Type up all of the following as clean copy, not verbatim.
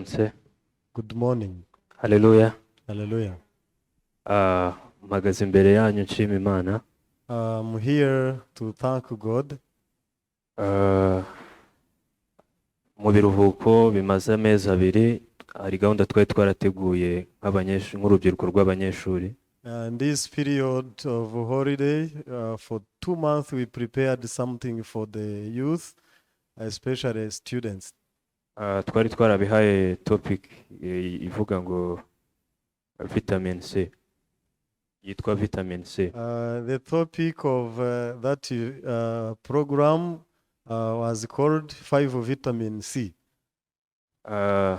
Mwaramutse. Good morning. Haleluya. Hallelujah. Ah, mpagaze imbere yanyu nshima Imana. I'm here to thank God. Ah, mu biruhuko bimaze amezi 2 hari gahunda twari twarateguye nk'abanyeshuri, nk'urubyiruko rw'abanyeshuri. And this period of holiday, for 2 months, we prepared something for the youth, especially students. Ah, twari twarabihaye topic ivuga ngo vitamin C, yitwa vitamin C. The topic of that program was called 5 Vitamin C. Ah,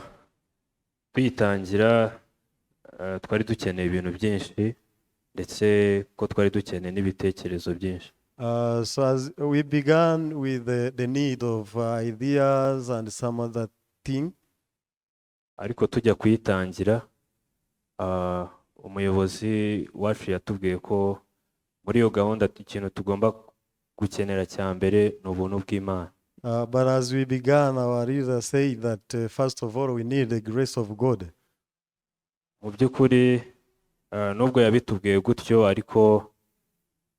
tuyitangira twari dukeneye ibintu byinshi, ndetse ko twari dukeneye n'ibitekerezo byinshi. So as we began with the need of ideas and some other thing, Ariko tujya kuyitangira, umuyobozi wacu yatubwiye ko muri iyo gahunda ikintu tugomba gukenera cya mbere ni ubuntu bw'Imana. But as we began, our leader said that first of all we need the grace of God. Mu by'ukuri, nubwo yabitubwiye gutyo, ariko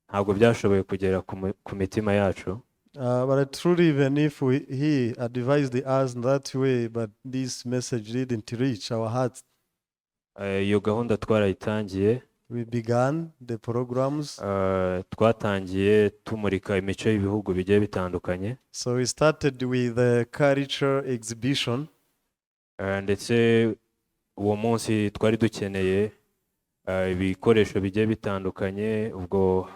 ntabwo byashoboye kugera ku mitima yacu. But truly, even if he advised us in that way, but this message didn't reach our hearts. Iyo gahunda twarayitangiye. We began the programs. Twatangiye tumurika imico y'ibihugu bigiye bitandukanye. So we started with the culture exhibition. Ndetse uwo munsi twari dukeneye ibikoresho bigiye bitandukanye, ubwo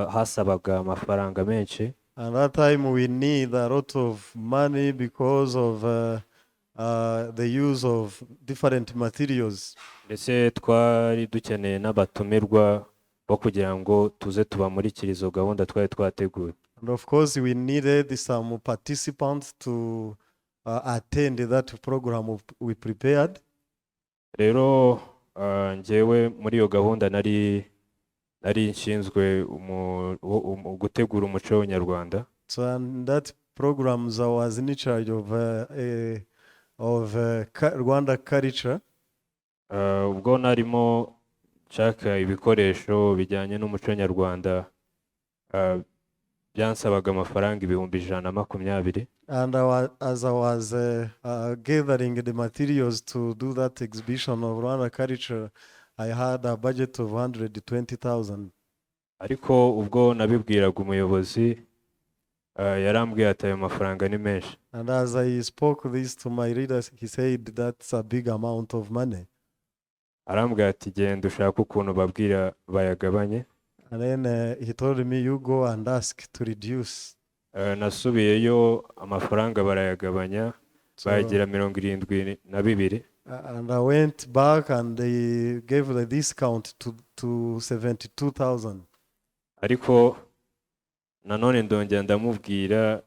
hasabaga amafaranga menshi. And that time we need a lot of money because of the use of different materials. Ndetse twari dukeneye n'abatumirwa bo kugira ngo tuze tubamurikire izo gahunda twari twateguye. And of course, we needed some participants to attend that program we prepared. Rero njyewe muri iyo gahunda nari nshinzwe gutegura umuco w'Abanyarwanda. So, and that programs I was in charge of Rwanda culture. Ubwo narimo nshaka ibikoresho bijyanye n'umuco nyarwanda, byansabaga amafaranga 120,000. And as I was gathering the materials to do that exhibition of Rwanda culture, I had a budget of 120,000. Ariko ubwo nabibwiraga umuyobozi, yarambwiye ati ayo mafaranga ni menshi. And as I spoke this to my leaders, he said that's a big amount of money. Arambwira ati genda ushake ukuntu babwira bayagabanye. And then he told me, "You go and ask to reduce." Nasubiyeyo, amafaranga barayagabanya, bayagira 72. And I went back and they gave the discount to 72,000. Ariko nanone ndongera ndamubwira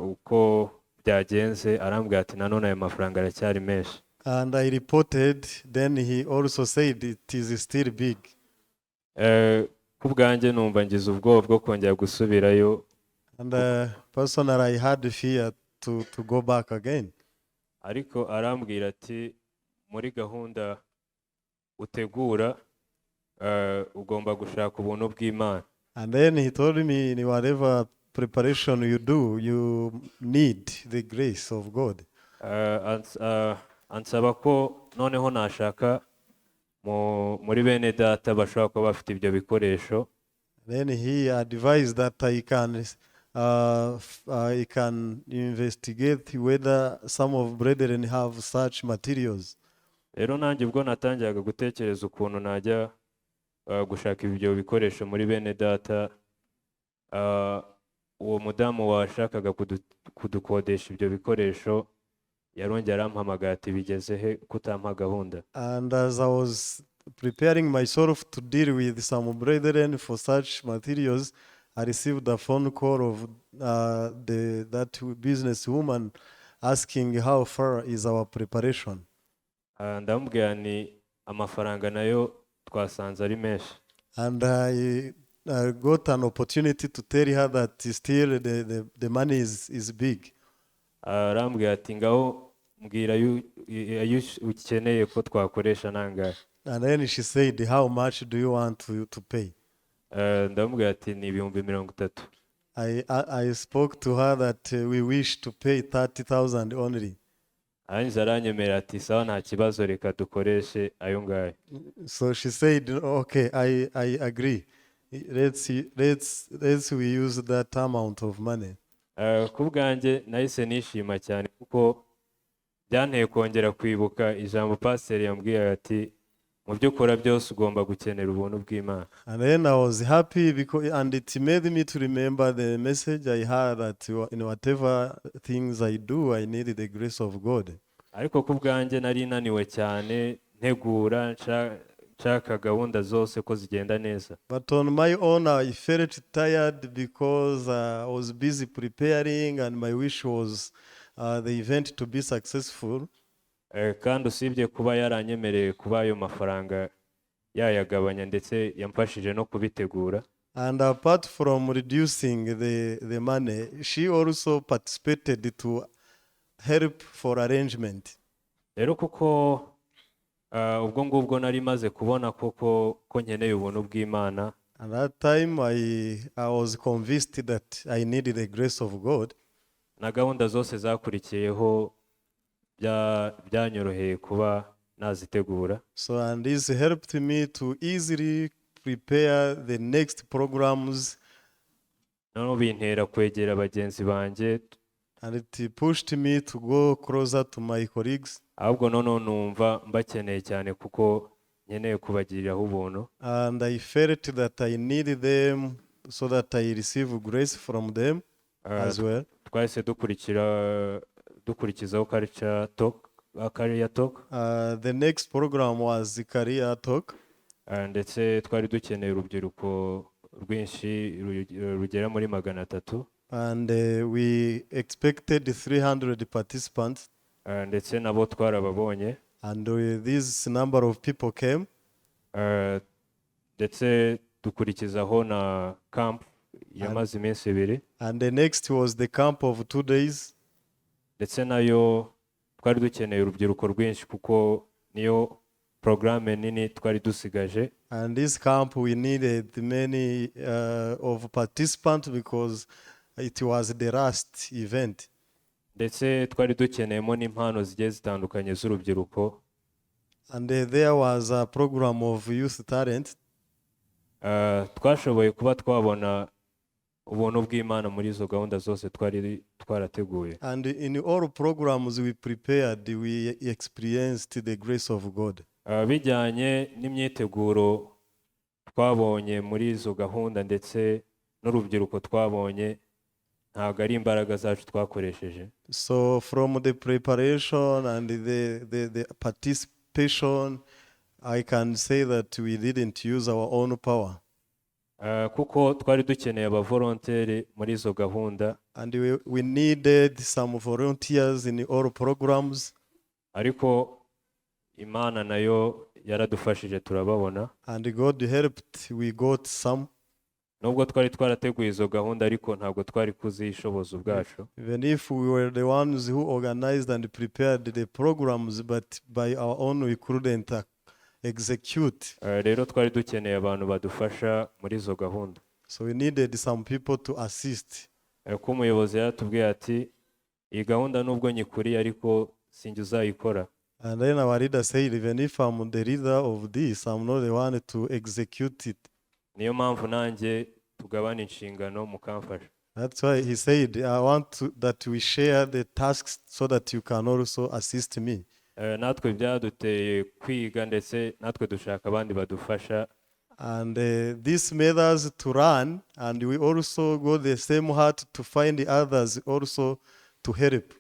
uko byagenze, arambwira ati nanone ayo mafaranga aracyari menshi. And I reported, then he also said it is still big. Ku bwanjye numva ngize ubwoba bwo kongera gusubirayo. And personally, I had fear to go back again. Ariko arambwira ati muri gahunda utegura ugomba gushaka ubuntu bw'Imana. And then he told me, in whatever preparation you do, you need the grace of God. Ansaba ko noneho nashaka muri bene data bashobora kuba bafite ibyo bikoresho. Then he advised that I can investigate whether some of brethren have such materials. Rero nanjye ubwo natangiraga gutekereza ukuntu najya gushaka ibyo bikoresho muri bene data, uwo mudamu washakaga kudukodesha ibyo bikoresho yarongera arampamagara ati bigeze he kutampa gahunda? And as I was preparing myself to deal with some brethren for such materials, I received a phone call of the that business woman asking how far is our preparation. Ah, ndamubwira ni amafaranga nayo twasanze ari menshi. And I got an opportunity to tell her that still the money is big. Arambwira ati ngaho Mbwira ayo ukeneye ko twakoresha nangahe? And then she said, "How much do you want to pay?" Ndamubwira ati ni 30,000. I spoke to her that we wish to pay 30,000 only. Arangije aranyemerera ati sawa, nta kibazo, reka dukoreshe ayo ngayo. So she said, "Okay, I agree. Let's we use that amount of money." Ku bwanjye nahise nishima cyane kuko byanteye kongera kwibuka ijambo pasiteri yambwiye ati mu byo ukora byose ugomba gukenera ubuntu bw'Imana. And then I was happy because, and it made me to remember the message I had that in whatever things I do, I need the grace of God. Ariko ku bwanjye nari naniwe cyane ntegura nshaka gahunda zose ko zigenda neza. But on my own, I felt tired because I was busy preparing, and my wish was the event to be successful. Kandi usibye kuba yaranyemereye kuba ayo mafaranga yayagabanya ndetse yamfashije no kubitegura. And apart from reducing the money, she also participated to help for arrangement. Rero kuko ubwo ngubwo nari maze kubona koko ko nkeneye ubuntu bw'Imana. And that time I was convinced that I needed the grace of God. Na gahunda zose zakurikiyeho byanyoroheye kuba nazitegura. So, and this helped me to easily prepare the next programs. Noneho bintera kwegera bagenzi banjye. And it pushed me to go closer to my colleagues. Ahubwo noneho numva mbakeneye cyane kuko nkeneye kubagiriraho ubuntu. And I felt that I needed them so that I receive grace from them as well. Twahise dukurikizaho culture talk, career talk. The next program was the career talk. Ndetse twari dukeneye urubyiruko rwinshi rugera muri 300. And we expected 300 participants. Ndetse nabo twarababonye. And this number of people came. Ndetse dukurikizaho na camp yamaze iminsi 2. And the next was the camp of 2 days. Ndetse nayo twari dukeneye urubyiruko rwinshi kuko niyo porogaramu nini twari dusigaje. And this camp, we needed many of participants because it was the last event. Ndetse twari dukeneyemo n'impano zigiye zitandukanye z'urubyiruko. And there was a program of youth talent. Twashoboye kuba twabona ubuntu bw'Imana muri izo gahunda zose twari twarateguye. And in all programs we prepared, we experienced the grace of God. Bijyanye n'imyiteguro twabonye muri izo gahunda ndetse n'urubyiruko twabonye, ntabwo ari imbaraga zacu twakoresheje. So from the preparation and the participation, I can say that we didn't use our own power. Kuko twari dukeneye abavolonteri muri izo gahunda. And we needed some volunteers in all programs. Ariko Imana nayo yaradufashije turababona. And God helped, we got some. Nubwo twari twarateguye izo gahunda, ariko ntabwo twari kuzishoboza ubwacu. Even if we were the ones who organized and prepared the programs, but by our own we couldn't execute. Rero twari dukeneye abantu badufasha muri izo gahunda. So we needed some people to assist. Ko umuyobozi yaratubwiye ati iyi gahunda nubwo nyikuriye ariko sinjye uzayikora. And then our leader said, "Even if I'm the leader of this, I'm not the one to execute it." Niyo mpamvu nanjye tugabana inshingano mukamfasha. That's why he said, "I want that we share the tasks so that you can also assist me." Natwe byaduteye kwiga ndetse natwe dushaka abandi badufasha. And this made us to run, and we also got the same heart to find the others also to help.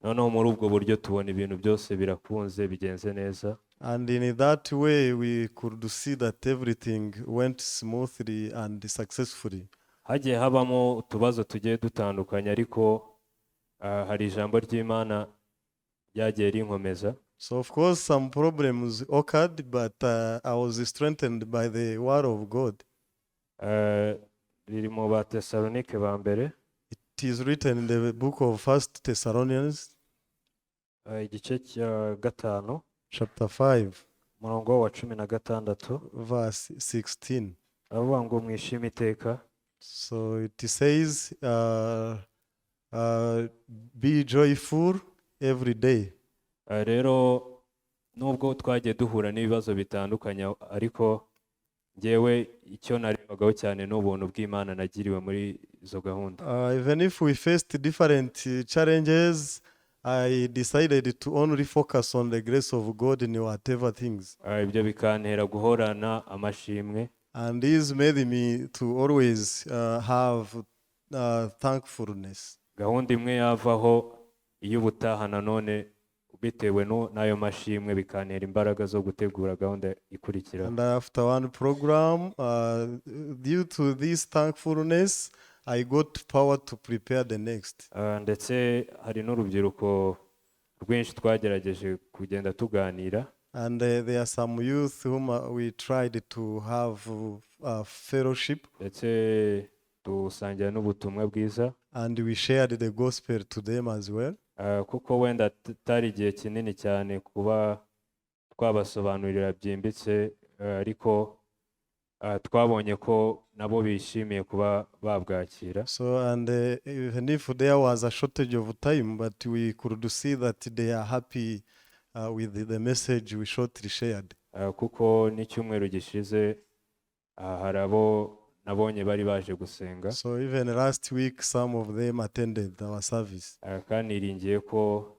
Noneho muri ubwo buryo tubona ibintu byose birakunze bigenze neza. And in that way, we could see that everything went smoothly and successfully. Hagiye habamo utubazo tugiye dutandukanye ariko hari ijambo ry'Imana ryagiye rinkomeza. So, of course, some problems occurred, but I was strengthened by the word of God. Riri mu Batesalonike ba mbere. It is written in the book of First Thessalonians, Igice cya 5, chapter 5, umurongo wa 16, verse 16. Aravuga ngo mwishime iteka. So it says, "Be joyful every day." Rero nubwo twagiye duhura n'ibibazo bitandukanye, ariko ngewe icyo narebagaho cyane ni ubuntu bw'Imana nagiriwe muri izo gahunda. Even if we faced different challenges, I decided to only focus on the grace of God in whatever things. Ibyo bikantera guhorana amashimwe. And this made me to always have thankfulness. Gahunda imwe yavaho, iy'ubutaha nanone bitewe n'ayo mashimwe bikantera imbaraga zo gutegura gahunda ikurikira. And after one program, due to this thankfulness, I got power to prepare the next. Ndetse hari n'urubyiruko rwinshi twagerageje kugenda tuganira. And there are some youth whom we tried to have fellowship ndetse dusangira n'ubutumwa bwiza. And we shared the gospel to them as well. Kuko wenda tutari igihe kinini cyane kuba twabasobanurira byimbitse, ariko twabonye ko nabo bishimiye kuba babwakira. So, and even if there was a shortage of time, but we could see that they are happy with the message we shortly shared. Kuko n'icyumweru gishize hari abo nabonye bari baje gusenga. So, even last week, some of them attended our service. Kandi niringiye ko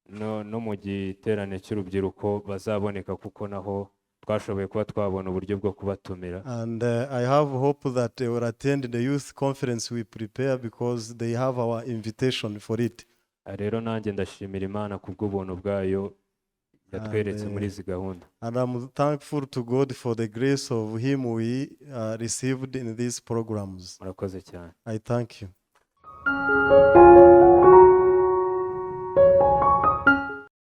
no mu giterane cy'urubyiruko bazaboneka, kuko naho twashoboye kuba twabona uburyo bwo kubatumira. And I have hope that they will attend the youth conference we prepare because they have our invitation for it. Rero nanjye ndashimira Imana kubw'ubuntu bwayo yatweretse And, muri izi gahunda. And I'm thankful to God for the grace of Him we received in these programs. Murakoze cyane. I thank you.